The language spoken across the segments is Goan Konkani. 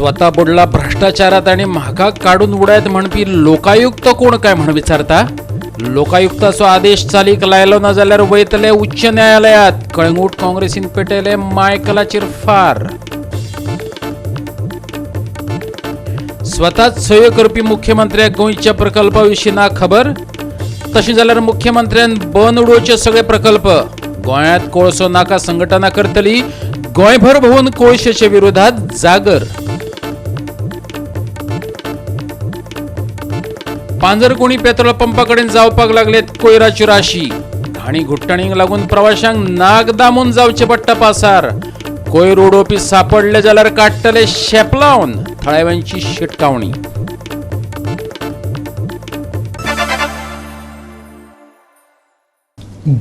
स्वता बुडला भ्रश्टाचारात आनी म्हाका काडून उडयत म्हणपी लोकायुक्त कोण काय म्हण विचारता. लोकायुक्ताचो आदेश चालीक लायलो ना जाल्यार वयतले उच्च न्यायालयात. कळंगूट काँग्रेसीन पेटयले मायकलाचेर फार. स्वताच सयो करपी मुख्यमंत्र्याक गोंयच्या प्रकल्पा विशीं ना खबर. तशें जाल्यार मुख्यमंत्र्यान बंद उडोवचे सगळे प्रकल्प. गोंयांत कोळसो नाका संघटना करतली गोंयभर भोंवून कोळशेच्या विरोधात जागर. पांजरकोणी पेट्रोल पंपा कडेन जावपाक लागलेत कोयराच्यो राशी. घाणी घुट्टणींक लागून प्रवाशांक नाक दामून जावचें पडटा पासार. कोयर उडोवपी सापडले जाल्यार काडटले शेपलावन. थळाव्यांची शिटकावणी.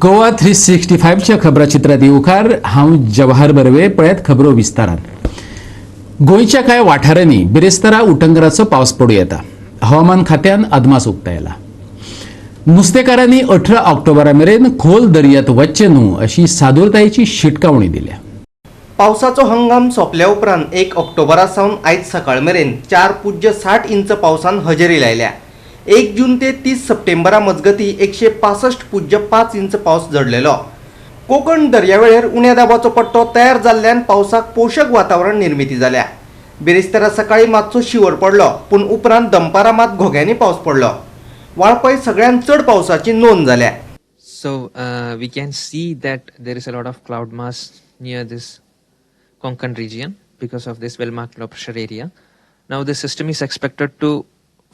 गोवा 365च्या खबराचित्रात येवकार. हांव जवाहर बर्वे. पळयात खबरो विस्तारान. गोंयच्या कांय वाठारांनी बिरेस्तारा उटंगराचो पावस पडूं येता. हवामान खात्यान अदमास उक्तायला. नुस्तेकारांनी 18 ऑक्टोबरा मेरेन खोल दर्यांत वच्चें न्हू अशी सादूरतायेची शिटकावणी दिल्या. पावसाचो हंगाम सोंपल्या उपरांत 1 ऑक्टोबरा सावन आयज सकाळ मेरेन 4.60 इंच पावसान हजेरी लायल्या. 1 जून ते 30 सप्टेंबरा मजगती 165.5 इंच पावस झडलेलो. कोकण दर्यावेळेर उण्या दाबाचो पट्टो तयार जाल्ल्यान पावसाक पोशक वातावरण निर्मिती जाल्या. बिरेस्तारा सकाळी मातसो शिंवर पडलो, पूण उपरांत दनपारां मात घोग्यांनी पावस पडलो. वाळपय सगळ्यांत चड पावसाची नोंद जाल्या. So we can see that there is a lot of cloud mass near this Konkan region because of this well-marked low pressure area. Now the system is expected to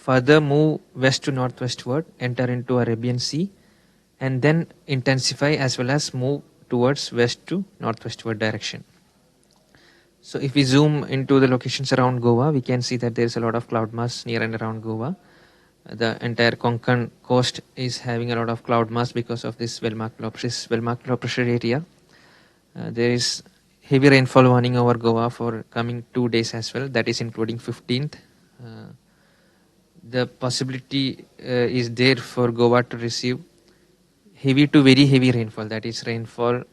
further move west to northwestward, enter into Arabian Sea, and then intensify as well as move towards west to northwestward direction. So if we zoom into the locations around Goa, we can see that there is a lot of cloud mass near and around Goa. The entire Konkan coast is having a lot of cloud mass because of this well-marked low pressure area. There is heavy rainfall warning over Goa for coming 2 days as well, that is including 15th. The possibility is there for Goa to receive heavy to very heavy rainfall, that is rainfall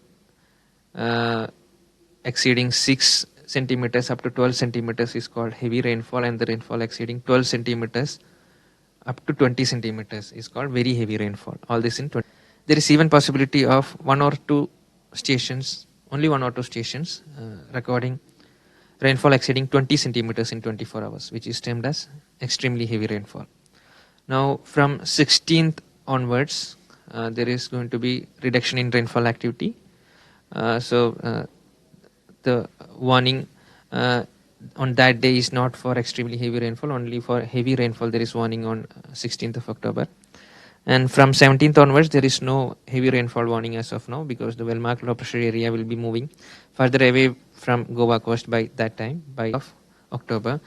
exceeding 6 centimeters up to 12 centimeters is called heavy rainfall, and the rainfall exceeding 12 centimeters up to 20 centimeters is called very heavy rainfall. All this in 20. There is even possibility of 1 or 2 stations, only 1 or 2 stations recording rainfall exceeding 20 centimeters in 24 hours, which is termed as extremely heavy rainfall. Now from 16th onwards, there is going to be reduction in rainfall activity. So the warning on that day is not for extremely heavy rainfall, only for heavy rainfall there is warning on 16th of October. And from 17th onwards there is no heavy rainfall warning as of now, because the well-marked low pressure area will be moving further away from Goa coast by that time, by of October.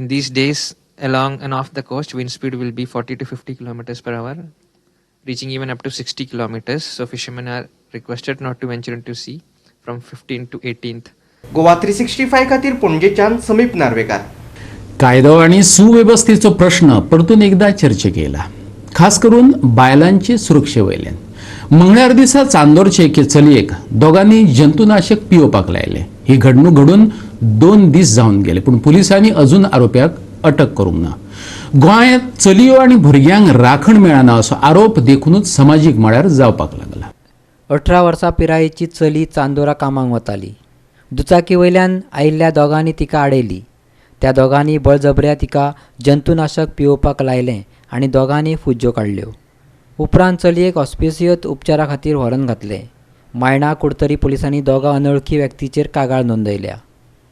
In these days, along and off the coast, wind speed will be 40 to 50 kilometers per hour, reaching even up to 60 kilometers. So fishermen are requested not to venture into sea from 15th to 18th. Goa 365 खातीर पणजेच्यान समीप नार्वेकार. कायदो आनी सुवेवस्थेचो प्रश्न परतून एकदा चर्चेक येयला, खास करून बायलांचे सुरक्षे वयल्यान. मंगळार दिसा चांदोरचे एके चलयेक दोगांनी जंतुनाशक पियोवपाक लायलें. ही घडणूक घडून 2 दीस जावन गेले, पूण पुलिसांनी अजून आरोप्याक अटक करूंक ना. गोंयांत चलयो आनी भुरग्यांक राखण मेळना असो आरोप देखूनच समाजीक मळार जावपाक लागला. 18 वर्सां पिरायेची चली चांदोरा कामाक वताली. दुचाकी वयल्यान आयिल्ल्या दोगांनी तिका आडयली. त्या दोगांनी बळजबऱ्या तिका जंतुनाशक पियोवपाक लायलें आनी दोगांनी फुज्ज्यो काडल्यो. उपरांत चलयेक ऑस्पिसियत उपचारा खातीर व्हरून घातलें. मायणा कुडतरी पोलिसांनी दोगां अनवळखी व्यक्तीचेर कागाळ नोंदयल्या.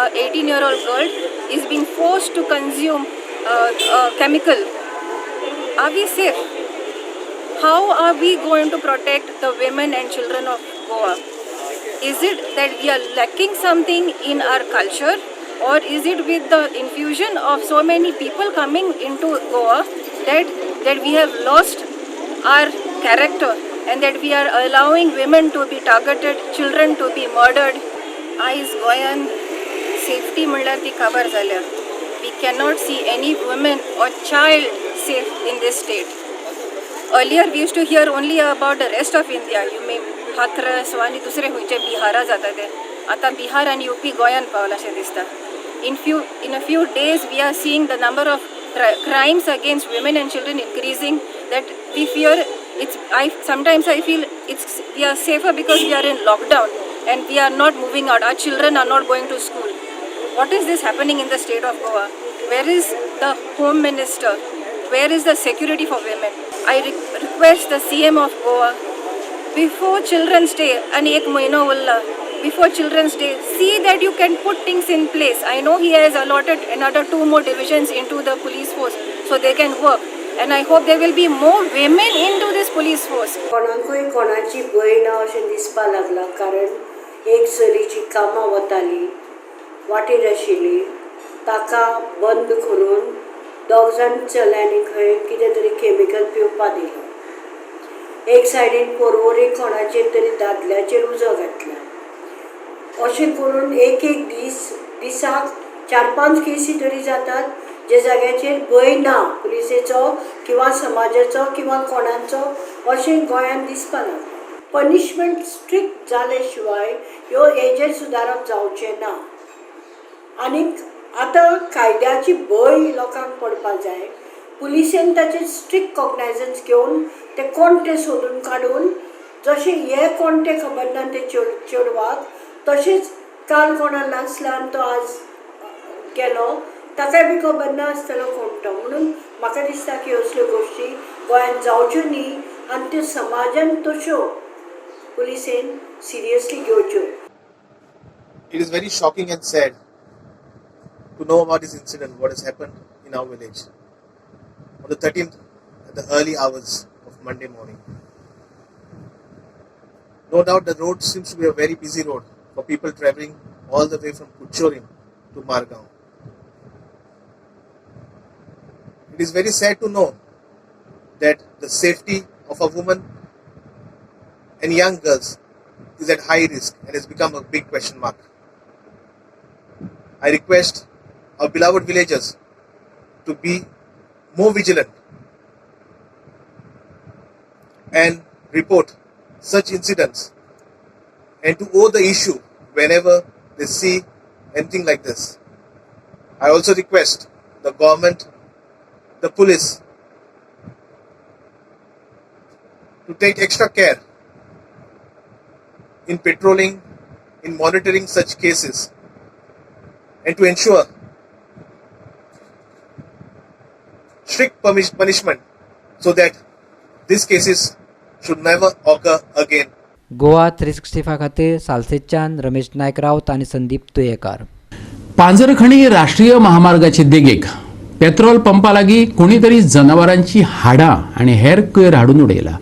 18-year-old girl is being forced to consume a chemical. Are we safe? How are we going to protect the women and children of Goa? Is it that we are lacking something in our culture, or is it with the infusion of so many people coming into Goa that we have lost our character and that we are allowing women to be targeted, children to be murdered? आयज गोंयान सेफ्टी म्हणल्यार ती काबार जाल्या. We cannot see any woman or child safe in this state. Earlier we used to hear only about the rest of India. You may Hathras आनी दुसरे खंयचे बिहारा जाता ते. आतां बिहार आनी यूपी गोंयान पावला अशें दिसता. In a few days we are seeing the number of crimes against women and children increasing, that we fear it's I sometimes I feel it's we are safer because we are in lockdown and we are not moving out. Our children are not going to school. What is this happening in the state of Goa? Where is the Home Minister? Where is the security for women? I request the CM of Goa, before Children's Day, and एक महिनो उरला, before Children's Day, see that you can put things in place. I know he has allotted another 2 more divisions into the police force so they can work, and I hope there will be more women into this police force. कोणाकूय कोणाची भंय ना अशें दिसपा लागलां, कारण एक चली जी कामां वताली, वाटेर आशिल्ली, ताका बंद करून दोग जाण चल्यांनी खंय कितें तरी केमिकल पिवपा दिलो. एक सायडीन पोरवोरी कोणाचेर तरी दादल्याचेर उजो घातला. अशें करून एक एक दीस दिसाक 4-5 केसी तरी जातात जे जाग्याचेर भंय ना पुलिसेचो किंवा समाजाचो किंवा कोणाचो, अशें गोंयांत दिसपा लागलां. पनिशमेंट स्ट्रिक्ट जाले शिवाय ह्यो हेजेर सुदारप जावचें ना. आनीक आतां कायद्याची भंय लोकांक पडपाक जाय. पुलिसेन ताचेर स्ट्रिक्ट कॉग्नायजन्स घेवन ते कोण ते सोदून काडून, जशें हे कोण ते खबर ना ते चेडवाक, तशेंच काल कोणा लासला आनी तो आज गेलो ताकाय बी खबर ना आसतलो कोण तो. म्हणून म्हाका दिसता की असल्यो गोश्टी गोंयांत जावच्यो न्ही आनी त्यो समाजान तश्यो पुलिसेन seriously घेवच्यो. It is very shocking and sad to know about this incident, what has happened in our village on the 13th at the early hours of Monday morning. No doubt the road seems to be a very busy road for people traveling all the way from Curchorem to Margao. It is very sad to know that the safety of a woman and young girls is at high risk and has become a big question mark. I request our beloved villagers to be more vigilant and report such incidents and to owe the issue whenever they see anything like this. I also request the government, the police to take extra care in patrolling, in monitoring such cases, and to ensure strict punishment so that these cases should never occur again. Goa 365 खातीर सालसेच्यान रमेश नायक राऊत आनी संदीप तुयेकार. पांजरखणी राष्ट्रीय महामार्गाचे देगेक पेट्रोल पंपा लागीं कोणी तरी जनावरांची हाडां आनी हेर कोयर हाडून उडयला.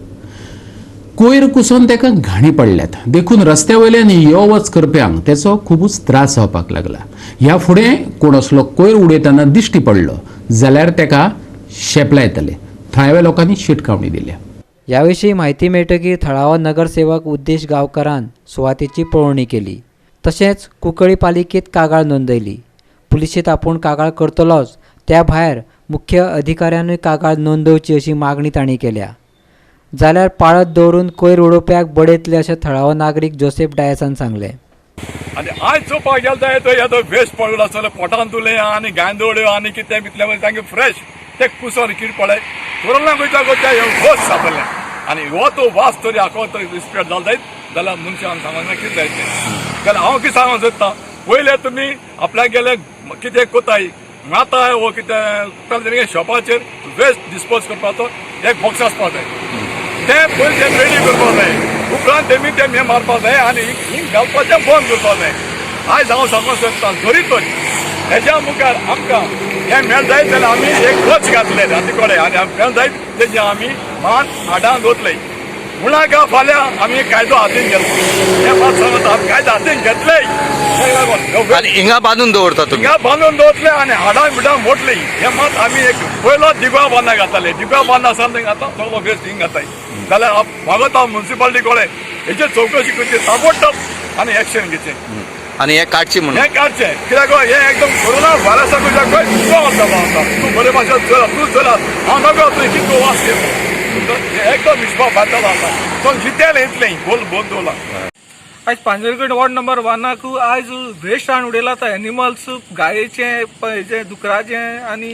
कोयर कुसोवन ताका घाणी पडल्यात, देखून रस्त्या वयल्यान यो वच करप्यांक तेचो खुबूच त्रास जावपाक लागला. ह्या फुडें कोण असलो कोयर उडयतना दिश्टी पडलो जाल्यार ताका शेपलायतले, थळाव्या लोकांनी शिटकावणी दिल्या. ह्या विशीं म्हायती मेळटकीर थळावो नगरसेवक उद्देश गांवकारान सुवातेची पळोवणी केली, तशेंच कुंकळी पालिकेत कागाळ नोंदयली. पुलिशेंत आपूण कागाळ करतलोच, त्या भायर मुख्य अधिकाऱ्यानूय कागाळ नोंदोवची अशी मागणी तांणी केल्या. जाल्यार पाळत दवरून कोयर उडोवप्याक बडयतले अशें थळावो नागरीक जोसेफ डायसान सांगलें. आनी आयज चोवपाक गेले जाल्यार तो येदो वेस्ट पडलो आसतलो, पोटान तुलें आनी गांदोळ्यो आनी कितें बितलें तांगे फ्रेश ते कुसोन कीड पळय कोरोना वयता वयता हे वस जातलें आनी हो तो वास तरी आखो तरी स्प्रेड जालो जायत जाल्यार मनशान सांगना कितें जायत तें. जाल्यार हांव कितें सांगूंक सोदता, पयलें तुमी आपल्याक गेले कितें कोताय माताय वो कितें तेंगे शॉपाचेर वेस्ट डिस्पोज करपाचो एक बॉक्स आसपा जाय, तें पयलीं तें रेडी करपाक जाय, उपरांत तेमी तें हें मारपाक जाय आनी हिंग घालपाचें बंद करपाक जाय. आयज हांव सांगूंक सोदता, जरी तर हेज्या मुखार आमकां हें मेळ जायत जाल्यार आमी एक गच घातले राती कडेन आनी मेळ जायत तेजें आमी मान हाडां दवरतले. म्हणून फाल्यां आमी कायदो हातीन घेतलो, हें मात सांगता, आमी कायदो हातीन घेतले. आनी हिंगा बांदून दवरता तुमी? हिंगा बांदून दवरतले आनी हाडां बिडां मोडली. हें मात आमी एक पयलो दिगवा बांदा घातले, दिगवा बांदा आसतना आतां सगळो वेस्ट हिंग घाताय. जाल्यार मागता मुन्सिपालिटी कडेन हेचेर चवकशी करची ताबडतोब आनी एक्शन घेवचें आनी हें काडचें म्हणून, हें काडचें. कित्याक हें एकदम कोरोना व्हायरसा कशें तूं वता तूं बरे भाशेन चला, तूं चला हांव नगो तुवें कितलो वास घेतलो, हें एकदम विश्वास फाटलो आसा. तो जितेलें इतलें बोल बोल दवरला. आयज पांजरगड वॉर्ड नंबर 1 आयज वेस्ट हाडून उडयला आतां एनिमल्स गायेचे हेजे दुकराचे आनी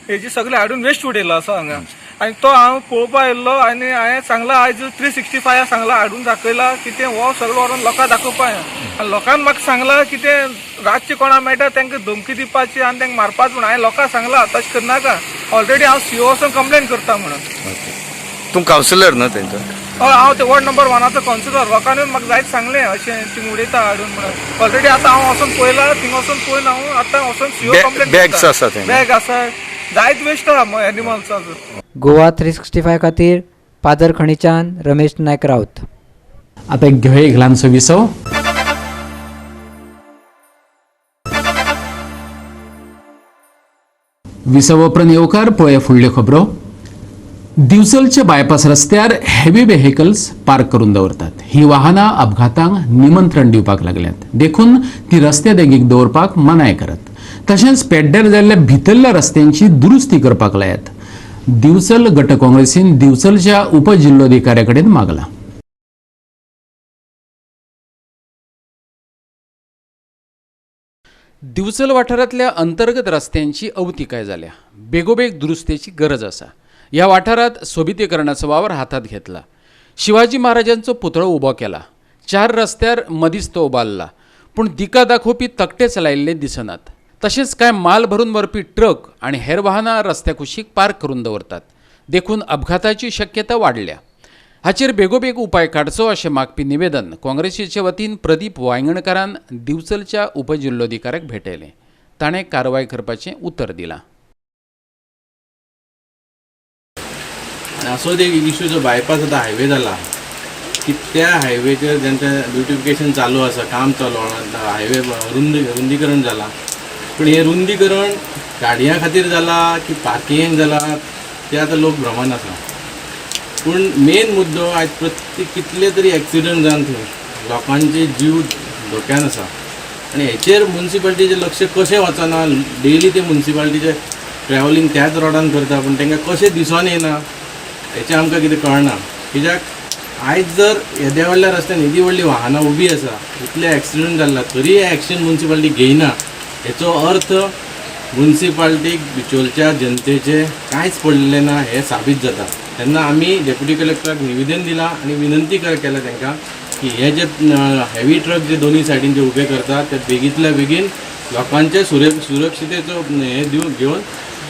हेजे सगळे हाडून वेस्ट उडयलो आसा हांगा. आनी तो हांव पळोवपा आयिल्लो आनी हांवें सांगला आयज 365 सांगला हाडून दाखयला कितें हो सगळो व्हरोन लोकांक दाखोवपा. आनी लोकांक म्हाका सांगला कितें रातचें कोणा मेळटा तांकां धमकी दिवपाची आनी तांकां मारपाचें म्हूण. हांवें लोकांक सांगला तशें करनाका, ऑलरेडी हांव सीओ वचून कंप्लेन करता म्हणून. तूं कावन्सिलर न्हू तेंचो? हय, हांव ते वॉर्ड नंबर 1 कावन्सिलर. लोकांनी म्हाका जायत सांगलें अशें थिंग उडयता हाडून म्हणून. ऑलरेडी आतां हांव वचून पळयला, थिंग वचून पळोवन हांव आतां वचून सीओ कंप्लेन. बॅग्स आसा थंय? बॅग आसा, जायत वेस्ट आहा एनिमल्साचो. गोवा 365 खातीर पादर खणीच्यान रमेश नायक राऊत. आता एक घेवया एक ल्हानसो विसव. विसव उपरांत येवकार पळोवया फुडल्यो खबरो. दिवचलच्या बायपास रस्त्यार हेवी व्हेकल्स पार्क करून दवरतात. ही वाहनां अपघातांक निमंत्रण दिवपाक लागल्यात, देखून ती रस्त्या देगेक दवरपाक मनाय करात. तशेंच पेड्ड्यार जाल्ल्या भितरल्या रस्त्यांची दुरुस्ती करपाक लायात. दिवचल गट काँग्रेसीन दिवचलच्या उपजिल्लोधिकाऱ्या कडेन मागलां. दिवचल वाठारांतल्या अंतर्गत रस्त्यांची अवतिकाय जाल्या, बेगोबेग दुरुस्तेची गरज आसा. ह्या वाठारांत सोबितीकरणाचो वावर हातांत घेतला. शिवाजी महाराजांचो पुतळो उबो केला. 4 रस्त्यार मदींच तो उबारला, पूण दिका दाखोवपी तकटेच लायिल्ले दिसनात. तशेंच कांय माल भरून व्हरपी ट्रक आनी हेर वाहनां रस्त्या कुशीक पार्क करून दवरतात, देखून अपघाताची शक्यता वाडल्या. हाचेर बेगोबेग उपाय काडचो अशें मागपी निवेदन काँग्रेसीचे वतीन प्रदीप वायंगणकारान दिवचलच्या उपजिल्लोधिकाऱ्याक भेटयलें. ताणें कारवाय करपाचें उतर दिलां. आनी असोच एक इशू जो बायपास आतां हायवे जाला की त्या हायवेचेर जेंचें ब्युटिफिकेशन चालू आसा, काम चालू आहा, हायवे रुंदीकरण जालां, पूण हें रुंदीकरण गाडयां खातीर जालां की पार्किंगेक जालां तें आतां लोक भ्रमान आसा. पूण मेन मुद्दो आयज प्रत्येक कितले तरी एक्सिडंट जावन थंय लोकांचे जीव धोक्यान आसा आनी हेचेर मुन्सिपालिटीचें लक्ष कशें वचना. डेली ते मुन्सिपालिटीचे ट्रॅव्हलिंग त्याच रोडान करता, पूण तांकां कशें दिसोन येना हेचें आमकां कितें कळना. कित्याक आयज जर येद्या व्हडल्या रस्त्यान येदी व्हडली वाहनां उबी आसा, इतले एक्सिडंट जाल्ला, तरी एक्शन मुन्सिपालिटी घेयना. हेचो अर्थ मुन्सिपालिटीक बिचोलच्या जनतेचें कांयच पडलें ना हें साबीत जाता. तेन्ना आमी डेप्युटी कलेक्टराक निवेदन दिलां आनी विनंती केल्या तांकां की हे जे हेवी ट्रक जे दोनूय सायडीन जे उबे करतात ते बेगींतल्या बेगीन लोकांचे सुरक्षितेचो हे दिवन घेवन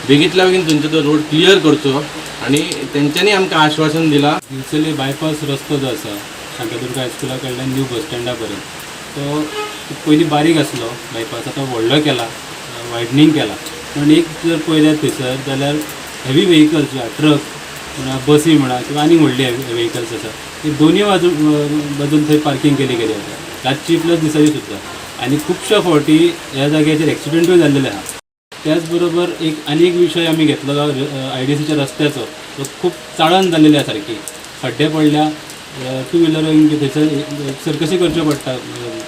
बेगींतल्या बेगीन थंयचो तो रोड क्लियर करचो आनी तेंच्यांनी आमकां आश्वासन दिलां. दिवचले बायपास रस्तो जो आसा शांतादुर्गा हायस्कुला कडल्यान न्यू बस स्टँडा पर्यंत, तो पयलीं बारीक आसलो बायपास, आतां व्हडलो केला, वायडनींग केला. पूण एक जर पळयल्यार थंयसर जाल्यार हेवी व्हेकल्स जे ट्रक म्हणा, बसी म्हणा किंवा आनी व्हडली व्हेकल्स आसा ती दोनूय बाजून थंय पार्कींग केली गेली आसा, रातची प्लस दिसाची सुद्दां. आनी खुबश्या फावटी ह्या जाग्याचेर एक्सिडंटूय जाल्लेले आहा. त्याच बरोबर एक आनी एक विशय आमी घेतलो आयडीसीच्या रस्त्याचो, तो खूब चाळण जाल्लेली आसा, सारकी खड्डे पडल्या, टू व्हिलरांक थंयसर सर्कशी करच्यो पडटा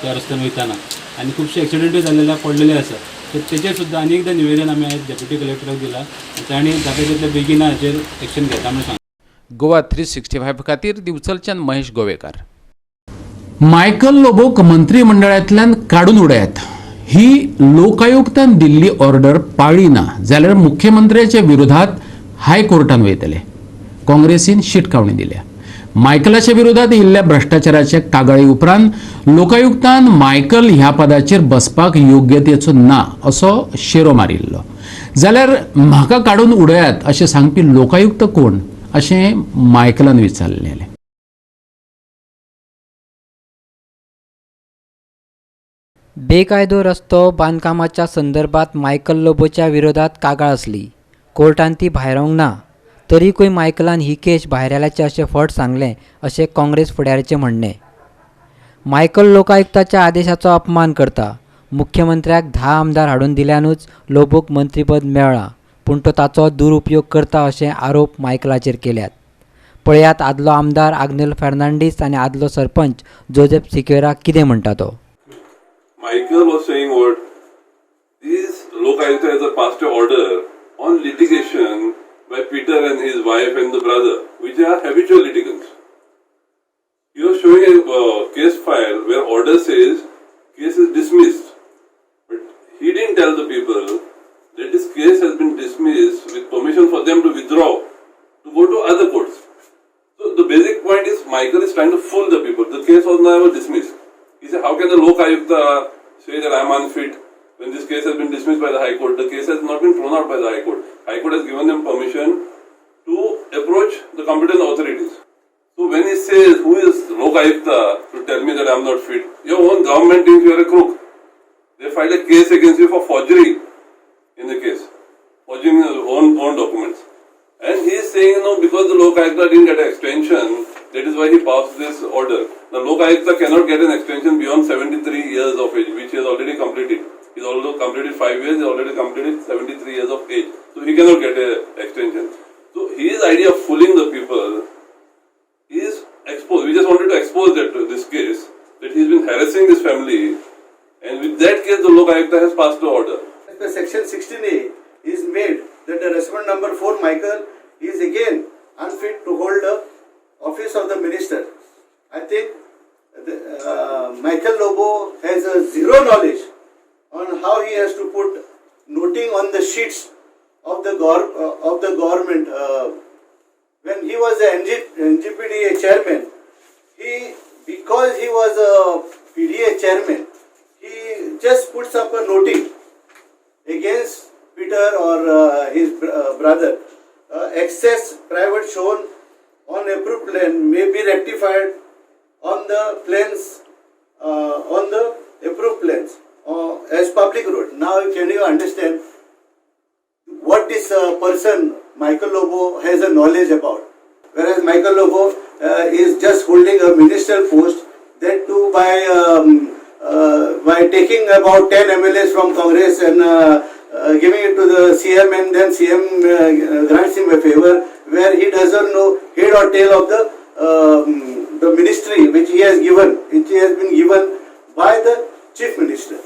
त्या रस्त्यान वयताना आनी खुबशे एक्सिडंटूय जाल्लेले पडलेले आसा. तर तेचेर सुद्दां आनी एकदां निवेदन आमी आयज डेप्युटी कलेक्टराक दिलां आनी तांणी जाता तितले बेगीन हाचेर एक्शन घेता म्हणून सांगलां. गोवा 365 खातीर दिवचलच्यान महेश गोवेकार. मायकल लोबोक मंत्रिमंडळांतल्यान काडून उडयात ही लोकायुक्तान दिल्ली ऑर्डर पाळ्ळी ना जाल्यार मुख्यमंत्र्याच्या विरोधात हायकोर्टान वयतले. काँग्रेसीन शिटकावणी दिल्या. मायकलाच्या विरोधात येयल्ल्या भ्रश्टाचाराच्या कागाळी उपरांत लोकायुक्तान मायकल ह्या पदाचेर बसपाक योग्यतेचो ना असो शेरो मारिल्लो. जाल्यार म्हाका काडून उडयात अशें सांगपी लोकायुक्त कोण अशें मायकलान विचारलेलें. बेकायदो रस्तो बांदकामाच्या संदर्भात मायकल लोबोच्या विरोधात कागाळ आसली. कोर्टान ती भायरावंक ना, तरीकूय मायकलान ही केश भायरायल्याचें अशें फट सांगलें अशें काँग्रेस फुडाऱ्याचें म्हणणें. मायकल लोकायुक्ताच्या आदेशाचो अपमान करता. मुख्यमंत्र्याक 10 आमदार हाडून दिल्यानूच लोबोक मंत्रीपद मेळ्ळां, पूण तो ताचो दुरुपयोग करता अशें आरोप मायकलाचेर केल्यात. पळयात आदलो आमदार आग्नेल फेर्नांडीस आनी आदलो सरपंच जोजेफ सिक्वेरा कितें म्हणटा तो. Michael was saying what? These Lokayukta has passed an order on litigation by Peter and his wife and the brother, which are habitual litigants. He was showing a case file where order says case is dismissed. But he didn't tell the people that this case has been dismissed with permission for them to withdraw, to go to other courts. So the basic point is Michael is trying to fool the people. The case was never dismissed. He said, how can the Lok Ayukta say that I am unfit when this case has been dismissed by the High Court? The case has not been thrown out by the High Court. High Court has given them permission to approach the competent authorities. So when he says, who is Lok Ayukta to tell me that I am not fit? Your own government thinks you are a crook. They filed a case against you for forgery in the case, forging your own documents. And he is saying, no, because the Lok Ayukta didn't get an extension, that is why he passed this order. The Lok Ayukta cannot get an extension beyond 73 years of age, which he has already completed. He's already completed 5 years, he already completed 73 years of age. So he cannot get an extension. So his idea of fooling the people is exposed. We just wanted to expose that this case, that he's been harassing this family, and with that case, the Lok Ayukta has passed the order. The section 16A is made that the respondent number 4, Michael, is again unfit to hold the office of the minister. I think Michael Lobo has a zero knowledge on how he has to put noting on the sheets of the government. When he was the NGPDA chairman, because he was a PDA chairman, he just puts up a noting against Peter or his brother. Excess private shown on approved plan may be rectified on the plans, on the approved plans as public road. Now can you understand what this person Michael Lobo has a knowledge about? Whereas Michael Lobo is just holding a ministerial post, that too by taking about 10 MLAs from Congress and giving it to the CM, and then CM grants him a favor where he doesn't know head or tail of the ministry which he has given, which he has been given by the Chief Minister.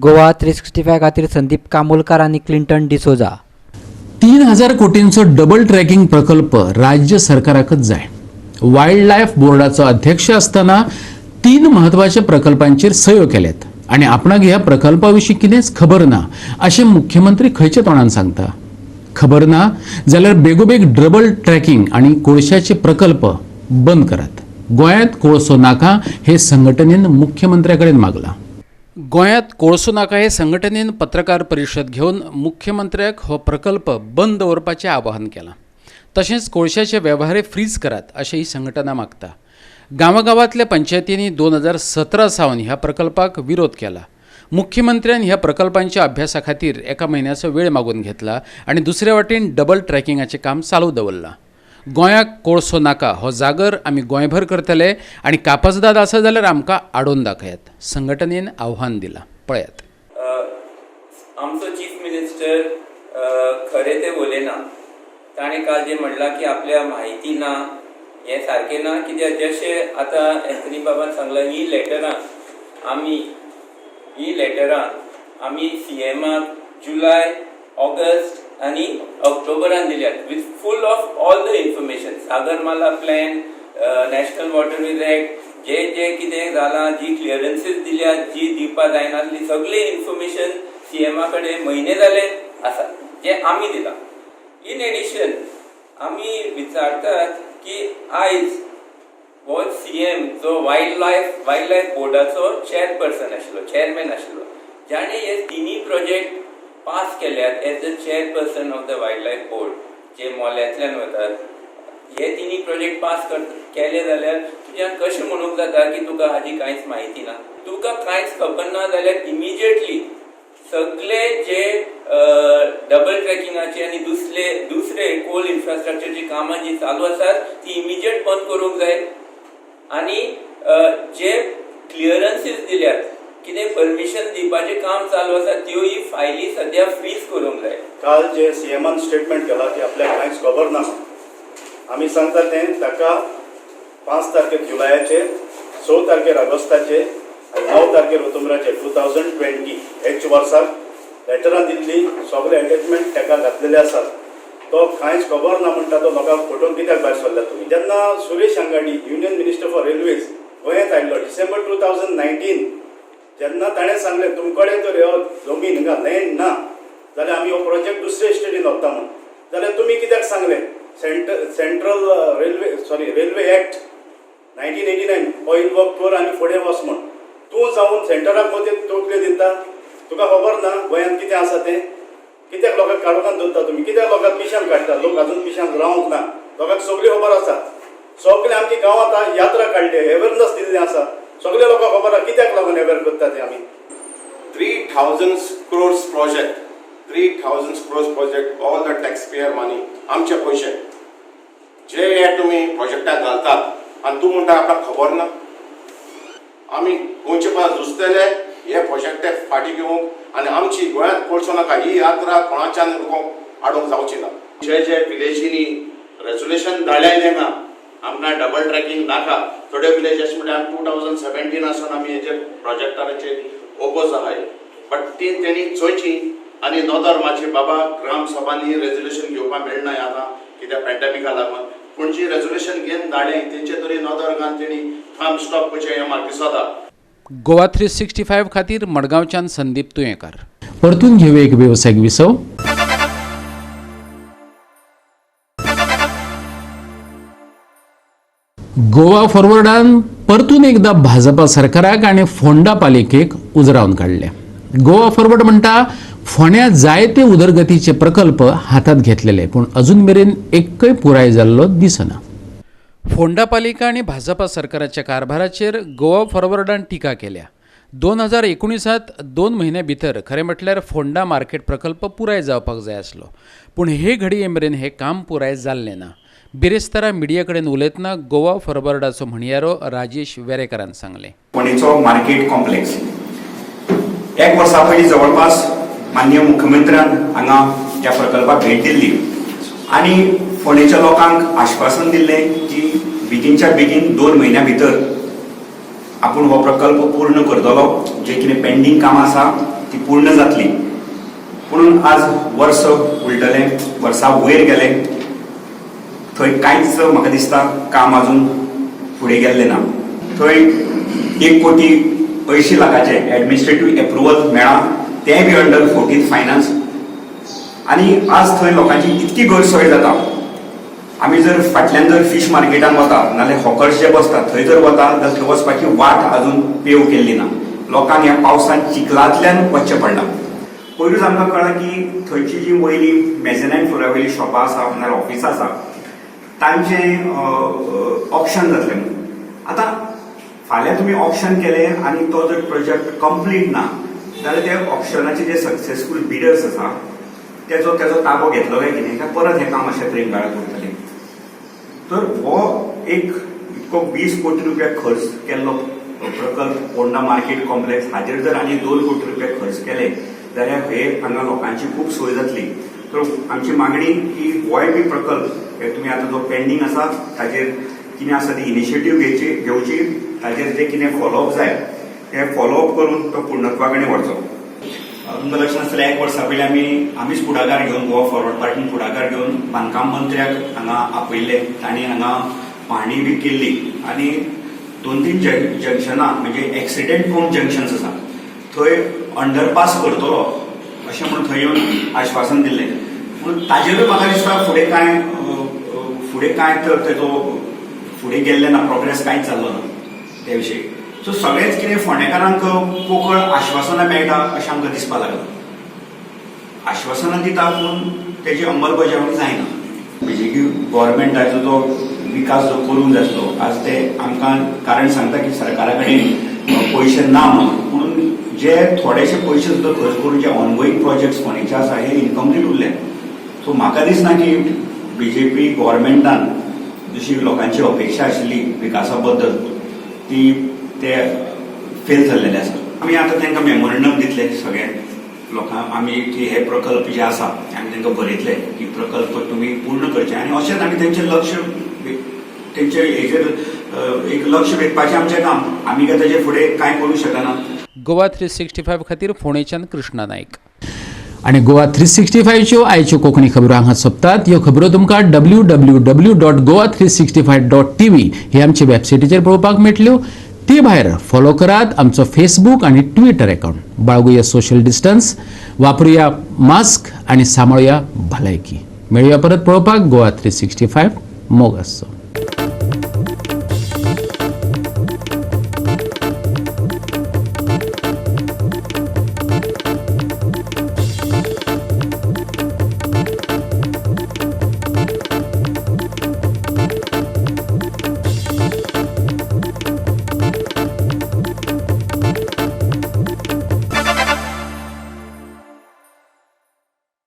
Goa 365 खातीर संदीप कामोलकार आनी क्लिंटन डिसोजा. 3,000 कोटींचो डबल ट्रॅकिंग प्रकल्प राज्य सरकाराकच जाय. वायल्ड लायफ बोर्डाचो अध्यक्ष आसतना 3 म्हत्वाच्या प्रकल्पांचेर सयो केल्यात आनी आपणाक ह्या प्रकल्पा विशीं कितेंच खबर ना अशें मुख्यमंत्री खंयच्या तोंडान सांगता? खबर ना जाल्यार बेगोबेग डबल ट्रॅकिंग आनी कोळशाचे प्रकल्प बंद करात. गोंयांत कोळसो नाका हे संघटनेन मुख्यमंत्र्या कडेन मागलां. गोंयांत कोळसो नाका हे संघटनेन पत्रकार परिशद घेवन मुख्यमंत्र्याक हो प्रकल्प बंद दवरपाचें आवाहन केलां. तशेंच कोळशाचे वेव्हार फ्रीज करात अशें ही संघटना मागता. गांवागांवांतल्या पंचायतींनी 2017 सावन ह्या प्रकल्पाक विरोध केला. मुख्यमंत्र्यान ह्या प्रकल्पांच्या अभ्यासा खातीर 1 म्हयन्याचो वेळ मागून घेतला आनी दुसरे वाटेन डबल ट्रॅकिंगाचें काम चालू दवरलां. गोंयाक कोळसो नाका हो जागर आमी गोंयभर करतले आनी कापसदाद आसा जाल्यार आमकां आडोवन दाखयात, संघटनेन आव्हान दिलां. पळयात. आमचो चीफ मिनिस्टर खरें तें उलयना. ताणें काल जें म्हणलां की आपल्या म्हायती ना, हें सारकें ना. कित्याक जशें आतां एंथनी बाबान सांगलां, ही लेटरां आमी सीएमाक जुलय, ऑगस्ट आनी ऑक्टोबरान दिल्यात with full of all the information. Sagarmala plan, national waterways act, जे जे कितें जालां, जी क्लियरन्सीस दिल्या, जी दिवपा जायनासली, सगळी इन्फॉर्मेशन सीएमा कडेन म्हयने जाले आसा, जे आमी दिलां. इन एडिशन आमी विचारतात की आयज हो सीएम जो वायल्ड लायफ बोर्डाचो चेअरपर्सन आशिल्लो, चेअरमॅन आशिल्लो, जाणें हे तिनूय प्रोजेक्ट पास केल्यात as the chairperson of the wild life board, जे मोल्यांतल्यान वतात, हे तिनूय प्रोजेक्ट पास केले जाल्यार तुज्यान कशें म्हणूंक जाता की तुका हाजी कांयच म्हायती ना? तुका कांयच खबर ना जाल्यार इमिजिएटली सगळे जे डबल ट्रॅकिंगाचे आनी दुसरे कोल इन्फ्रास्ट्रक्चरची कामां जी चालू आसात ती इमिजिएट बंद करूंक जाय. आनी जे क्लियरन्सीस दिल्यात, कितें परमिशन दिवपाचें काम चालू आसा, त्योय फायली सद्या फ्रीज करूंक जाय. काल जे सीएमान स्टेटमेंट केला की आपल्याक कांयच खबर ना, आमी सांगता तें ताका 5 तारखेर जुलयाचे, 6 तारखेर ऑगस्टाचे आनी 9 तारखेर ऑक्टोबराचे 2020 हेच वर्साक लेटरां दिल्ली, सगळे एटॅचमेंट ताका घातलेले आसात. तो कांयच खबर ना म्हणटा तो लोकांक फटोवन कित्याक भायर सरला तुमी? जेन्ना Suresh Angadi, union minister for railways, गोंयांत आयिल्लो डिसेंबर 2019, जेन्ना ताणें सांगलें तुमकडे तर ह्यो जमीन हिंगा लँड ना जाल्यार आमी हो प्रोजेक्ट दुसरे स्टेटीन व्हरता म्हूण, जाल्यार तुमी कित्याक सांगलें? Central railway sorry railway act 1989 हो इनवॉक कर आनी फुडें वच म्हूण. तूं जावन सेंटराक मदीं तकल्यो दिता, तुका खबर ना गोंयांत कितें आसा तें? कित्याक लोकांक काळोखान दवरता तुमी? कित्याक लोकांक पिशान काडटा? लोक अजून पिशान रावंक ना, लोकांक सगळी खबर आसा. सगळे आमच्या गांवांत यात्रा काडली, अवेरनस दिल्लें आसा, सगळे लोकांक खबर आसा कित्याक लागून अवेर करता ते आमी. 3000 crores project, 3000 crores project, all the tax payer money, आमचे पयशे जे हे तुमी प्रोजेक्टाक घालतात आनी तूं म्हणटा आपणाक खबर ना. आमी गोंयचे पास झुजतले हे प्रोजेक्ट फाटीं घेवंक आनी आमची गोंयांत कोळसो नाका ही यात्रा कोणाच्यान रुकोवंक हाडूंक जावची ना. जे जे विलेजींनी रेजोल्युशन धाडल्याय तेंकां आमकां डबल ट्रॅकिंग नाका. थोडे विलेजस म्हणल्यार आमी 2017 आसून आमी हेजे प्रोजेक्टाचे ओपोज आहाय, बट ती तेणी चोयची आनी नदर मातशी बाबा ग्राम सभांनी रेजोल्युशन घेवपाक मेळना आतां कित्याक पॅन्डेमिका लागून, पूण जी रेजोल्युशन घेवन धाडलें तेंचे तरी नदर घालून तेणी काम स्टॉप करचें हें म्हाका दिसता. गोवा 365 खातीर मडगांवच्यान संदीप तुयेंकार. परतून घेवया एक वेवसायीक विसव. गोवा फॉरवर्डान परतून एकदा भाजपा सरकाराक आनी फोंडा पालिकेक उजरावन काडले. गोवा फॉरवर्ड म्हणटा फोंड्या जायते उदरगतीचे प्रकल्प हातात घेतलेले पूण अजून मेरेन एकय पुराय जाल्लो दिसना. फोंडा पालिका आनी भाजपा सरकाराच्या कारभाराचेर गोवा फॉरवर्डान टिका केल्या. 2019 2 म्हयन्या भितर खरें म्हटल्यार फोंडा मार्केट प्रकल्प पुराय जावपाक जाय आसलो, पूण हे घडये मेरेन हें काम पुराय जाल्लें ना. बिरेस्तारा मिडिया कडेन उलयतना गोवा फॉरवर्डाचो म्हणयारो राजेश वेरेकरान सांगलें. फोंडेचो मार्केट कॉम्प्लेक्स एक वर्सा पयलीं जवळपास माननीय मुख्यमंत्र्यान हांगा ह्या प्रकल्पाक भेट दिल्ली आनी फोंडेच्या लोकांक आश्वासन दिल्लें की बेगीनच्या बेगीन 2 म्हयन्या भितर आपूण हो प्रकल्प पूर्ण करतलो, जे कितें पेंडींग कामां आसा ती पूर्ण जातली. पूण आज वर्स उलटलें, वर्सा वयर गेलें, थंय कांयच म्हाका दिसता काम अजून फुडें गेल्लें ना. थंय 1,80,00,000 एडमिनिस्ट्रेटीव एप्रुवल मेळ्ळां, तें बी अंडर 14 फायनान्स. आनी आज थंय लोकांची इतकी गैरसोय जाता. आमी जर फाटल्यान जर फीश मार्केटान वता नाल्यार हॉकर्स जे बसतात थंय जर वता जाल्यार थंय वचपाची वाट अजून पेव केल्ली ना. लोकांक ह्या पावसान चिखलांतल्यान वचचें पडलां. पयरूच आमकां कळ्ळां की थंयची जी वयली मेजनायन फ्लोरा वयली शॉपां आसा नाल्यार ऑफिसां आसा तांचें ऑप्शन जातलें म्हणून. आतां फाल्यां तुमी ऑप्शन केलें आनी तो जर प्रोजेक्ट कंप्लीट ना जाल्यार त्या ऑप्शनाचे जे सक्सेसफूल बिडर्स आसा तेजो तेजो ताबो घेतलो काय कितें, काय परत हें काम अशें त्रिंगाळात उरतलें. तर हो एक इतको 20 कोटी रुपया खर्च केल्लो प्रकल्प फोंडा मार्केट कॉम्प्लेक्स हाजेर जर आनी 2 कोटी रुपया खर्च केले जाल्यार हे हांगा लोकांची खूब सोय जातली. तर आमची मागणी की होय बी प्रकल्प हे तुमी आतां जो पेंडींग आसा ताजेर कितें आसा ती इनिशिएटीव घेवची, ताजेर जे कितें फॉलोअप जाय ते फॉलोअप करून तो पूर्णत्वा कडेन व्हरचो. तुमकां लक्षात आसतलें एक वर्सा पयलीं आमीच फुडाकार घेवन गोवा फॉरवर्ड पार्टीन फुडाकार घेवन बांदकाम मंत्र्याक हांगा आपयल्ले, तांणी हांगा पाहणी बी केल्ली आनी 2-3 जंक्शनां म्हणजे एक्सिडेंट प्रोन जंक्शन्स आसा थंय अंडरपास करतलो अशें म्हणून थंय येवन आश्वासन दिल्लें. पूण ताजेरूय म्हाका दिसता फुडें कांय तर तेजो फुडें गेल्लें ना, प्रोग्रेस कांयच जाल्लो ना त्या विशयी. सो सगळेंच कितें फोंडेकारांक पोकळ आश्वासनां मेळटा अशें आमकां दिसपाक लागलां. आश्वासनां दिता पूण तेजी अंमलबजावणी जायना. बीजेपी गव्हर्मेंटाचो जो विकास जो करूंक जाय आसलो आज ते आमकां कारण सांगता की सरकारा कडेन पयशे ना म्हणून, पूण जे थोडेशे पयशे सुद्दां खर्च करून जे ऑनगोईंग प्रोजेक्ट्स फोंडेचे आसा हे इनकम्प्लीट उरले. सो म्हाका दिसना की बीजेपी गव्हर्मेंटान जशी लोकांची अपेक्षा आशिल्ली विकासा बद्दल ती ते फेल जाल्लेले आसा. आमी आतां तांकां मेमोरेंडम दितले सगळे लोकांक आमी की हे प्रकल्प जे आसा आमी तांकां बरयतले की प्रकल्प तुमी पूर्ण करचे आनी अशेंच आमी तेंचे लक्ष तेंचे हेजेर एक लक्ष वेधपाचें आमचें काम. आमी काय तेजे फुडें कांय करूंक शकना. गोवा 365 खातीर फोंडेच्यान कृष्णा नायक. आनी गोवा 365च्यो आयच्यो कोंकणी खबरो हांगा सोंपतात. ह्यो खबरो तुमकां www.goa365.tv ही आमची वेबसायटीचेर पळोवपाक मेळटल्यो. ते भायर फॉलो करात आमचो फेसबूक आनी ट्विटर अकाउंट. बाळगुया सोशल डिस्टन्स, वापरुया मास्क आनी सांबाळुया भलायकी. मेळुया परत पळोवपाक गोवा 365. मोग आसचो.